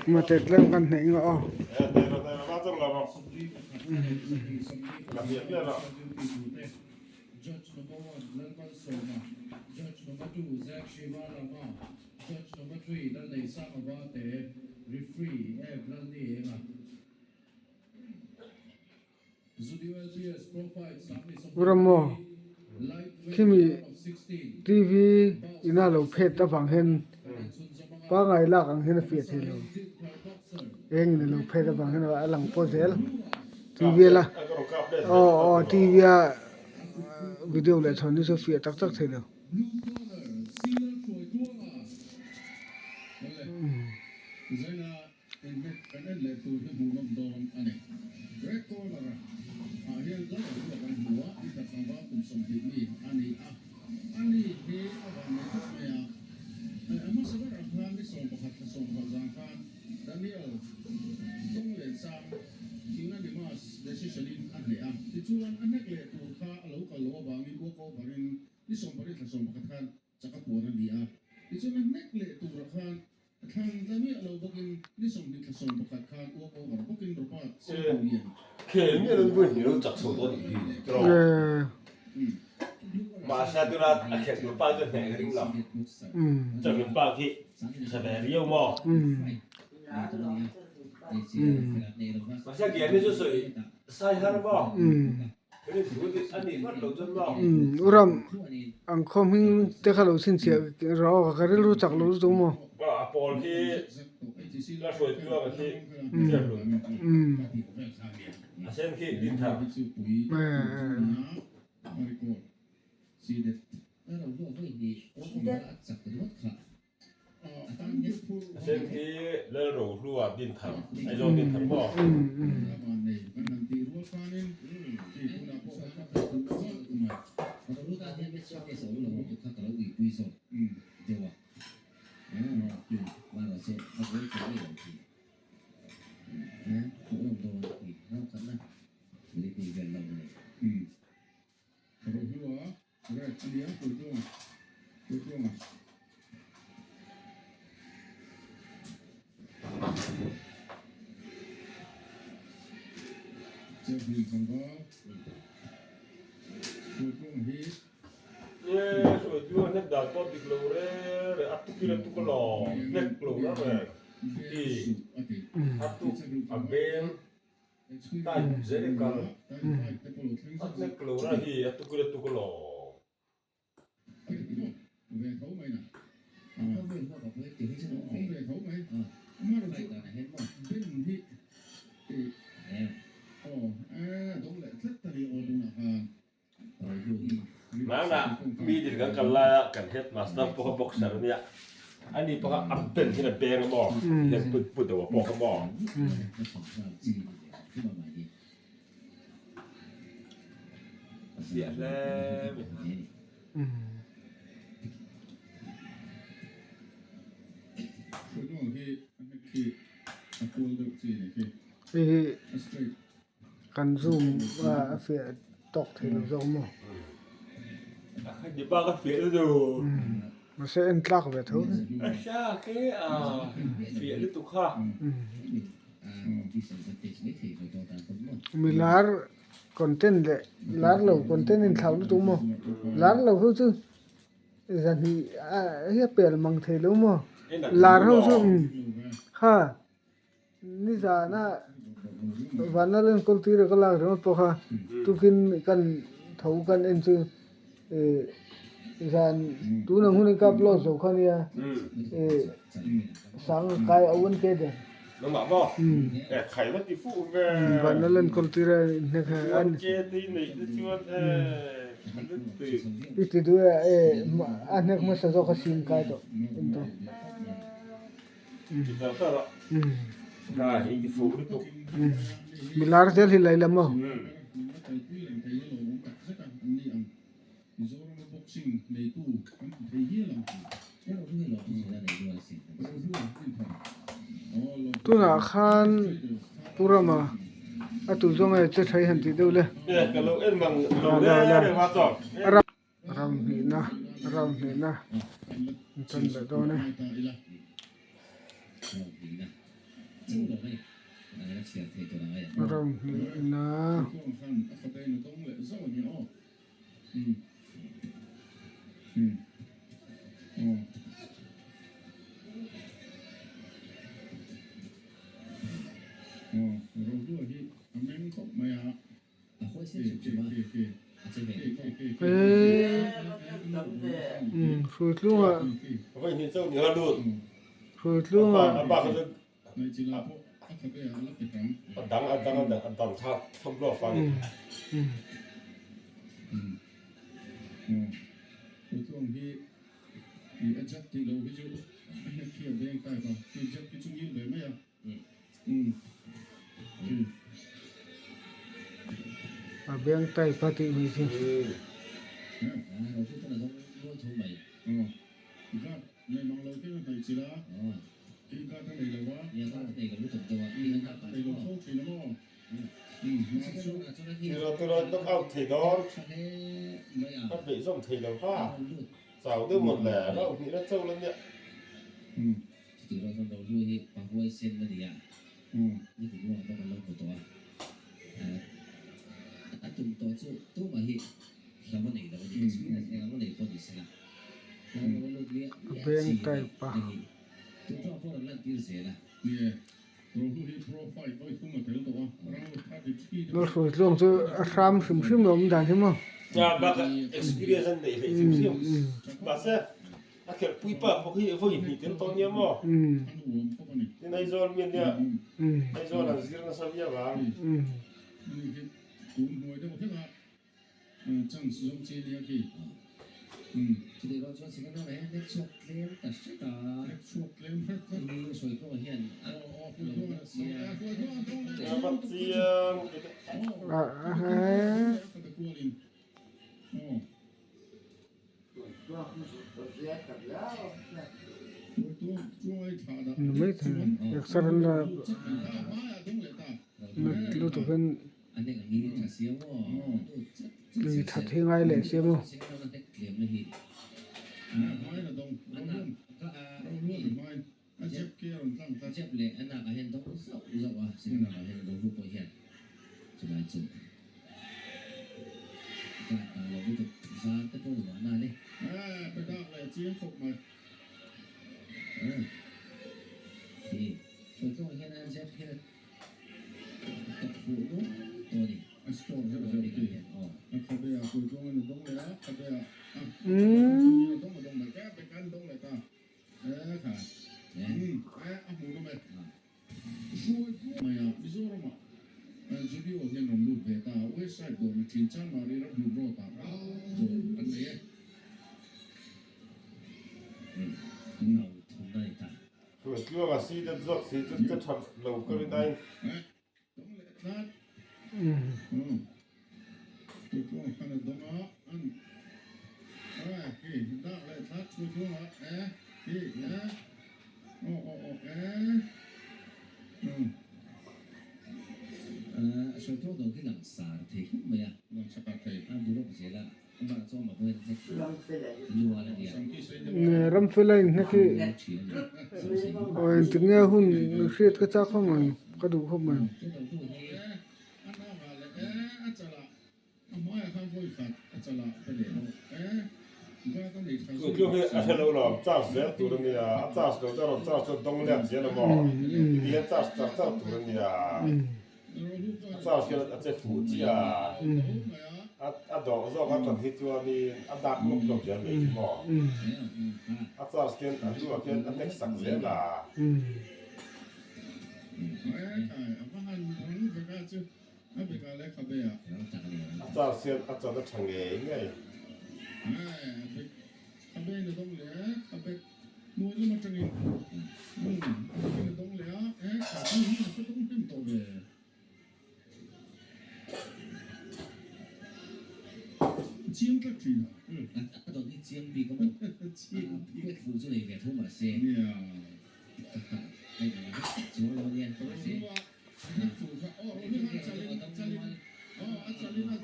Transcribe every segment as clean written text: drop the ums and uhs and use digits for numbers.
Mate tlem kan hneih nga aw. Ramo khimi TV ina lo phet avang hian pangngai lak ang hian a fiah thei lo eng in a lo phet avang hian a lang pawh zel TV la aw aw TV a video leh chhawn hi chu a fiah tak tak thei lo. Khel miah lo vawi hnih lo chak chho tawh a nih hi tiraw? Mahse tuna a khelh tur pa chu hneh ka ring lo. Chawlhhmun pa khi tha ve riau maw? Mahse game hi chu sawi sai har maw? U Ram, ang khaw hming te kha lo chhinchhiah rawh ka rilru chak lo lutuk maw? A sen khi Lalrohlua Dinthar, Aizawl Dinthar maw? Nge sawi chu a hnek dan pawh dik lo re re a tukin a tuk alawm hnek lo na reng i a tuk a beng Tai zel i kal a hnek lo na hi a tukin a tuk alawm. Nangna mi dil kan kal laia kan headmaster pawh kha boxer a nia, ani pawh kha a ben hian a beng a maw, hian put put deuh a pawh kha maw. A fiah hle mai. Hei hi kan zoom a fiah tawk thei lo zawk maw? Mahse en tlak ve tho. Milar content leh lar lo content in thlau lutuk maw? Lar lo ho chu zahnih hi a pel mang thei lo maw? Lar ho chu kha nizana vanlal enkawl tir a ka lak ringawt pawh kha tukin kan tho kan en chu ih zan tunah hun in ka upload zo kha nia ih sang kai a un ke der. Nangmah maw? E khai va ti fuh ve. Vanlal enkawl tir a inhnek a. Chuan ke te i neih te chuan e tui. I ti duh e e a hnek hmasa zawk a sim kai tawh en tawh. Ti tar tar a. Ha i ti fuh lutuk. Milar zel hi lei la maw? Tunah khan Pu Rama a tu zawng e che tha i han tih deuh le. Ram hnihna ram hnihna an tan leh dawn e. Ram hnihna. Hruitlunga Hruitlunga A beng type a tih mai chu. Chutih rual chuan Rohlu hi pa huaisen a ni a, nikum ruangah pawh kan lo hmu tawh a. A tum tawh chu tumah hi hlauh a nei lo a ni, experience eng ang a nei pawh ni sela, hlauh lo a lut miah miah chi a ni. Tun pawh rawn lantir zel a. Lalhruai tluang chu a hram hrim hrim a awm dan hi maw? A khelhpui pa pawh hi vawi hnih tel tawh nia maw? Tin Aizawl mi ania, Aizawl an zir nasa viau ang. Ava chiang. Ni maithei exer an la nat lutuk hian tui that hi ngai leh se maw. Ram fel a inhnek hi aw engtik nge hun hriat ka chak khawp mai ka duh khawp mai. Tluang hi a hrelo lo charge zel tur a nia a charge lo te rawn charge chuan dawng let zel a maw ti hian charge char char tur a nia a charge hian a che fuh chiah a a dawh zawk a tan hi chuanin a dak lawk lawk zel mai hi maw a charge khian a hnuah khian a hnek sak zel a. A charge hian a chan a tha ngei ngei.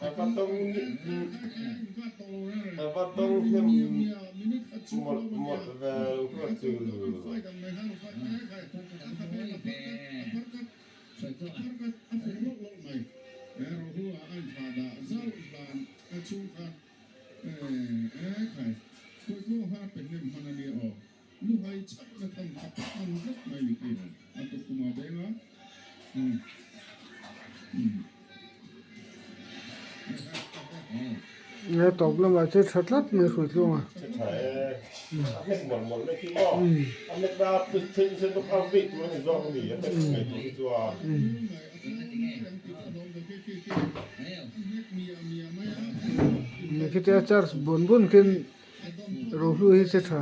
A va tawng a va tawng hnem mawlh mawlh ve lo kha chu. Nge tawp lamah chu tha tlat mai hrui tluang a. Che tha e, a hnek mawlh mawlh mai khi maw, a hnek na theih nise bawk a vei tur a ni zawk a ni, a hnek ngei tur hi chuan. Nge khitia charge bun bun khin rohlu hi che tha.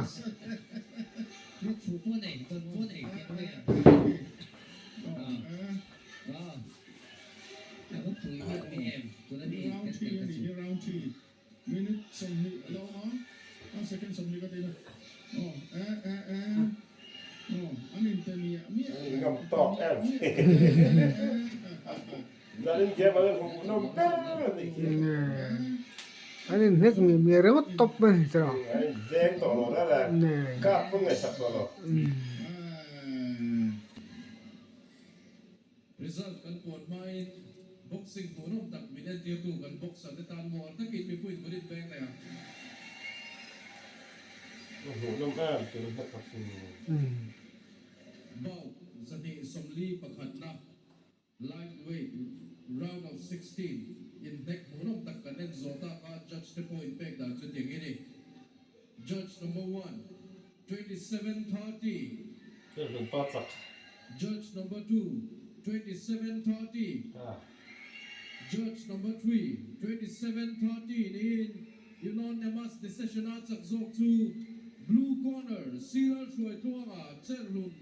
Ngam tawk em. Zanin game an hmuh nawm ber a nih khi. An inhnek mi mi ringawt tawp mai a ni tawh. An inveng tawh lo reng reng. Card pawh ngaihsak tawh lo. Result kan puan hmain boxing hmuhnawm tak min entirtu kan boxer te tan mual takin mipuiin kan inbeng leh a. Hmuhnawm em tun hma khat chu. Bout 241na Lightweight round of 16 inhnek hmuhnawm tak kan en zawh tak a, judge te pawh inpek dan chu tiang hi a ni. Judge number one, 27:30. Hei pa chak. Judge number two, 27:30. Judge number three, 27:30 niin unanimous decision a chak zawk chu blue corner Siral Hruaitluanga Cherhlun.